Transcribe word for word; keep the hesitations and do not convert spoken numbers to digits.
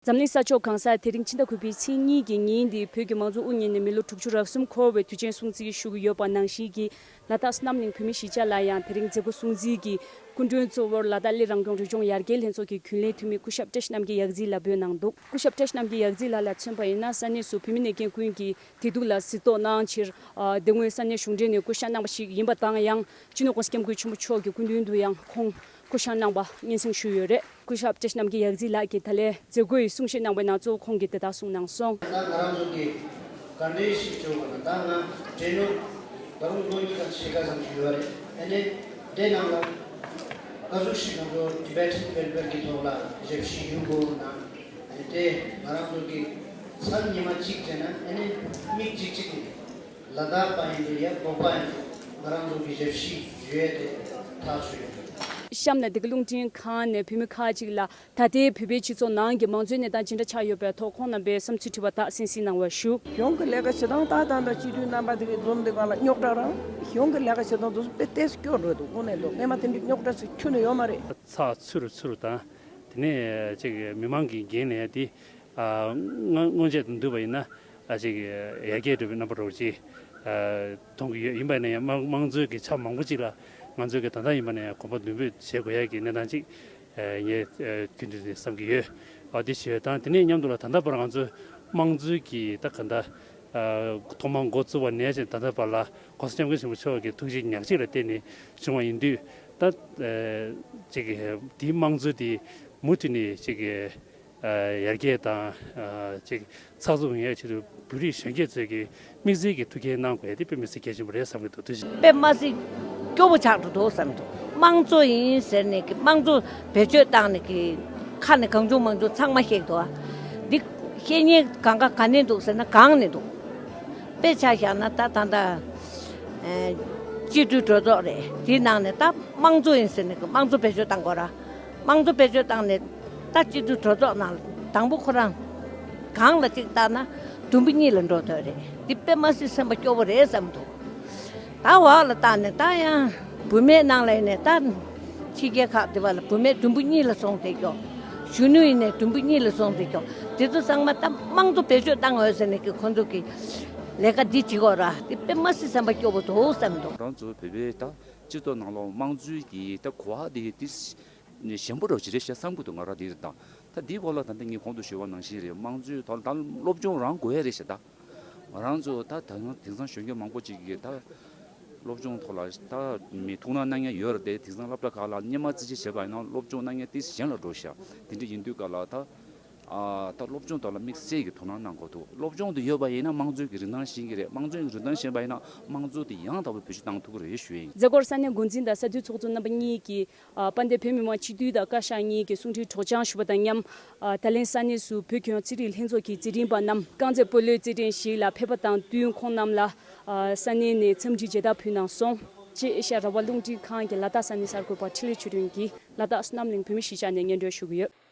འཛམ་གླིང་ས་ཕྱོགས་གང་སར་དེ་རིང་ཕྱི་ཟླ་དགུ་པའི་ཚེས་གཉིས་ཀྱི་ཉིན་འདི་བོད་ཀྱི་མང་གཙོ་དབུ་བརྙེས་ནས་མི་ལོ་དྲུག་ཅུ་རེ་གསུམ་འཁོར་བའི་དུས་ཆེན་སྲུང་བརྩི་ཞུ་གི་ཡོད་པ་ནང་བཞིན་གྱི་ལ་དྭགས་བསོད་ནམས་གླིང་བོད་མི་གཞིས་ཆགས་ལ་ཡང་དེ་རིང་མཛད་སྒོ་སྲུང་བརྩིའི་གི་སྐུ་མགྲོན་གཙོ་བོར་ལ་དྭགས་གླེ་རང་སྐྱོང་རི་ལྗོངས་ཡར་རྒྱས་ལྷན་ཚོགས་ཀྱི་རྒྱུན་ལས་འཐུས་མི་སྐུ་ཞབས་བཀྲ་ཤིས་རྣམ་རྒྱལ་ཡག་རྩིས་ལགས་འབོད་གནང་འདུག་སྐུ་ཞབས་བཀྲ་ཤིས་རྣམ་རྒྱལ་ཡག་རྩིས་ལགས་ལ་མཚོན་པ་ཡིན་ན། ས་གནས་སུ་བོད་མི་ནད་མཁན་ཀུན་གྱིས་བདེ་སྡུག་ལ་གཟིགས་རྟོག་གནང་ཕྱིར། ཨ། དེ་སྔོན་ས་གནས་གཞུང་འབྲེལ་ནས་སྐུ་བཞེངས་གནང་བ་ཞིག་ཡིན་པ་དང་། ཡང་སྤྱི་ནོར་༸གོང་ས་༸སྐྱབས་མགོན་ཆེན་པོ་མཆོག་གི་སྐུ་མདུན་དུ་ཡང་ཁོང་སྐུ་བཞེངས་གནང་བ་སྙན་སེང་ཞུས་ཡོད་རེད། སྐུ་ཞབས་བཀྲ་ཤིས་རྣམ་རྒྱལ་ཡག་རྩིས་ལགས་ཀྱིས་ད་ལན་མཛད་སྒོའི་གསུང་བཤད་གནང་བའི་ནང་གཙོ་བོ་ཁོང་གིས་དེ་ལྟར་གསུངས་གནང་སོང་། ད་ང་རང་ཚོ་གི་ག་འདྲའི་ཞིག་བྱུང་བ་ན། ད་ང་བྲེལ་ནོར་ད་རུང་ལོ་གཉིས་དང་ཕྱེད་ཀ་ཙམ་ཞིག་ཡོད་རེད། ཨ་ནི་དེ་ནང་ལ་ག་ཟུག་ཞིག་ང་ཚོ་ཊི་བེ་ཊན་ཝེལ་ཕེར་གྱི་ཐོག་ལ་ཞབས་ཕྱི་ཞུ་དགོས་ན། དེ་ང་རང་ཚོ་གི་མཚན་ཉི་མ་གཅིག་བྱས་ན། ཨ་ནི་མིག་གཅིག་གཅིག་ནས་ལ་དྭགས་པ་ཡིན་འགྲོ་ཡ། བོད་པ་ཡིན་འགྲོ། ང་རང་ཚོ་གི་ཞབས་ཕྱི་ཞུ་ཡས་དེ་ཐག་ཆོད་ཡོད། གཤམ་ལ་འདི་ག་རླུང་འཕྲིན་ཁང་ནས་བོད་མི་ཁག་ཅིག་ལ་ད་ལྟའི་བོད་པའི་སྤྱི་ཚོགས་ནང་གི་མང་གཙོའི་གནས་སྟངས་ཇི་འདྲ་ཆགས་ཡོད་པའི་ཐོག་ཁོང་རྣམ་པའི་བསམ་ཚུལ་དྲི་བ་དག་གསན་གཟིགས་གནང་བར་ཞུ། གཞུང་གི་ལས་ཀ་བྱེད་སྟངས་ད་ད་ལྟ་སྤྱི་འཐུས་རྣམ་པ་དེ་གའི་འཛོམས་དེ་ག་ལ་རྙོག་དྲ་རང་། གཞུང་གི་ལས་ཀ་བྱེད་སྟངས་དེ་ཚོ་དཔེ་ཏོག་ཙམ་སྐྱོ་འགྲོ་འདུག་དངོས་གནས་འདུག་སྔོན་མ་དེ་འདྲའི་རྙོག་དྲ་ཟེར་ཁྱོན་ནས་ཡོད་མ་རེད། ཚགས་ཚུད་རུ་ཚུད་རུ་དང་། དེ་ནས་ཅིག་མི་མང་གི་འགན་ལེན་དེ། ཨ། སྔོན་ཆད་དུ་འདུས་པ་ཡིན་ན། ཨ། ཅིག་ཡར་རྒྱས་འགྲོ་བའི་རྣམ་པ་རོགས་ཅིག་ཨ། མཐོང་གི་ཡོད། ཡིན་པ་ཡིན་ན་ཡང་དམངས་དམངས་གཙོའི་གི་ཆ་མང་པོ་ཅིག་ལ་ང་ཚོའི་གི་ད་ལྟ་ཡིན་པ་ན་ཡང་གོམ་པ་མདུན་སྤོས་བྱེད་དགོས་ཡ་གི་གནས་སྟངས་ཅིག་ཨ། ངས་ཨ། རྒྱུན་དུ་ནས་བསམ་གྱི་ཡོད། ཨ། དེ་བྱས་དང་། དེ་ནས་མཉམ་དུ་ལ་ད་ལྟ་བར་ང་ཚོའི་དམངས་གཙོའི་གི་ད་ག་འདྲ། ཨ། ཐོག་མར་འགོ་བཙུགས་པ་ནས་བྱས་ད་ལྟ་བར་ལ་༸གོང་ས་༸སྐྱབས་མགོན་ཆེན་པོ་མཆོག་གི་ཐུགས་རྗེ་ཉག་གཅིག་ལ་བརྟེན་ནས་བྱུང་བ་ཡིན་དུས། ད་ཨ། ཅིག་དེའི་དམངས་གཙོ་དེ་མུ་མཐུད་ནས་ཅིག་ཨ། ཡར་རྒྱས་དང་། ཨ། ཅིག་ཚགས་ཚུད་ཡོང་ཡའི་ཆེད་དུ་བོད་རིགས་གཞོན་སྐྱེས་ཚོས་ཀྱི་དམིགས་བསལ་གྱི་ཐུགས་འགན་གནང་དགོས་ཡ་དེ་དཔེ་མི་སྲིད་གལ་ཆེན་པོ་རེད་བསམ་གྱི་འདུག་དེ་བཞིན་དཔེ་མ་སྲིད་སྐྱོ་པོ་ཆགས་འགྲོ་འདུག་བསམ་འདུག་དམངས་གཙོ་ཡིན་ཟེར་ནས་ཀྱི་དམངས་གཙོ་བེད་སྤྱོད་བཏང་ནས་ཀྱི་ཁ་ནས་གང་བྱུང་མང་བྱུང་ཚང་མ་བཤད་འདུག་འདི་བཤད་ཉེན་གང་ག་ག་ནས་འདུག་ཟེར་ན་གང་ནས་འདུག་དཔེ་ཆ་བཞག་ན་ད་ད་ད་ཨ། སྤྱི་འཐུས་གྲོས་ཚོགས་རེད། དེའི་ནང་ནས་ད་དམངས་གཙོ་ཡིན་ཟེར་ནས་ཀྱི་དམངས་གཙོ་བེད་སྤྱོད་བཏང་དགོས་ར། དམངས་གཙོ་བེད་སྤྱོད་བཏང་ནས་ད་སྤྱི་འཐུས་གྲོས་ཚོགས་ནང་དང་པོ་ཁོ་རང་སྒང་ལ་གཅིག་བཏང་ན་དུམ་བུ་གཉིས་ལ་འགྲོ་ཐུབ་རེད། འདི་དཔེ་མ་སྲིད་སེམས་པ་སྐྱོ་པོ་རེད་བསམ་འདུག་ད་འོག་ལ་བཏང་ནས་ད་ཡང་བུད་མེད་ནང་ལ་ཡིན་ནས་ད་ཕྱི་རྒྱལ་ཁག་དེ་བ་ལ་བུད་མེད་དུམ་བུ་གཉིས་ལ་སོང་བསྡད་ཀྱོག་གཞོན་ནུ་ཡིན་ནས་དུམ་བུ་གཉིས་ལ་སོང་བསྡད་ཀྱོག་དེ་ཚོ་ཚང་མ་ད་དམངས་གཙོ་བེད་སྤྱོད་བཏང་འོས་ཟེར་ནས་ཀྱི་ཁོ་ཚོ་གི་ལས་ཀ་འདི་བྱེད་དགོས་ར། དེ་དཔེ་མ་སྲིད་སེམས་པ་སྐྱོ་པོ་འདུག་བསམ་འདུག་ང་རང་ཚོ་བོད་པའི་ད་སྤྱི་ཚོགས་ནང་ལ་དམངས་གཙོའི་གི་ད་གོ་བ་དེ་དེ་ཞན་པོ་འདྲ་ཅིག་རེད་ཤག་བསམ་གྱི་འདུག་ང་རང་དེ་རེད། ད་ད་དེའི་སྐོར་ལ་ད་ལྟ་ངས་གོང་དུ་ཞུས་པ་ནང་བཞིན་རེད། དམངས་གཙོའི་ཐོག་ལ་ད་སློབ་སྦྱོང་རང་དགོས་ཡ་རེད་ཤག་ད་ང་རང་ཚོ་ད་ད་དེང་སང་གཞོན་སྐྱེས་མང་པོ་ཅིག་གིས་ད་སློབ་སྦྱོང་ཐོག་ལ་ད་མི་ཐུགས་སྣང་གནང་མཁན་ཡོད་རེད་དེ། དེང་སང་སློབ་གྲྭ་ཁག་ལ་སྔོན་མ་རྩིས་ཞིབ་བྱས་པ་ཡིན་ན་སློབ་སྦྱོང་གནང་མཁན་དེ་གཞན་ལ་འགྲོ་ཤག་དེ་འདྲ་ཡིན་དུས་ག་ལ་ད། ཨ། ད་སློབ་སྦྱོང་ཐོག་ལ་དམིགས་བསལ་གྱི་དོ་སྣང་གནང་དགོས་འདུག་སློབ་སྦྱོང་དེ་ཡོད་པ་ཡིན་ན་དམངས་གཙོའི་གི་རིན་ཐང་ཤེས་ཀྱི་རེད། དམངས་གཙོའི་གི་རིན་ཐང་ཤེས་པ་ཡིན་ན་དམངས་གཙོ་དེ་ཡང་དག་པའི་བེད་སྤྱོད་བཏང་ཐུབ་ཀྱི་རེད་ཞུ་ཡ་ཡིན། མཛད་སྒོར་ས་གནས་འགོ་འཛིན་དང་ས་འཐུས་ཚོགས་གཙོ་རྣམ་པ་གཉིས་ཀྱིས། ཨ། དཔལ་ལྡན་བོད་མི་མང་སྤྱི་འཐུས་དང་བཀའ་ཤག་གཉིས་ཀྱི་གསུང་འཕྲིན་སྒྲོག་སྦྱང་ཞུ་བ་དང་མཉམ། ཨ། ད་ལན་ས་གནས་སུ་བོད་ཁྱོན་རྩིས་རིག་ལྷན་ཚོགས་ཀྱི་རྩིས་འཕྲིན་པ་རྣམས་རྐང་རྩེད་སྤོ་ལོའི་རྩེད་འགྲན་ཞིག་ལ་ཕེབས་པ་དང་བསྟུན་ཁོང་རྣམས་ལ། ཨ། ས་གནས་ནས་འཚམས་འདྲི་མཇལ་དར་ཕུལ་གནང་སོང་། ཅེས་ཨེ་ཤ་ཡ་རང་དབང་རླུང་འཕྲིན་ཁང་གི་ལ་དྭགས་ས་གནས་གསར་འགོད་པ་འཕྲིན་ལས་ཆོས་སྒྲོན་གྱིས་ལ་དྭགས་བསོད་ནམས་གླིང་བོད་མི་གཞིས་ཆགས་ནས་སྙན་སྒྲོན་ཞུ་གི་ཡོད།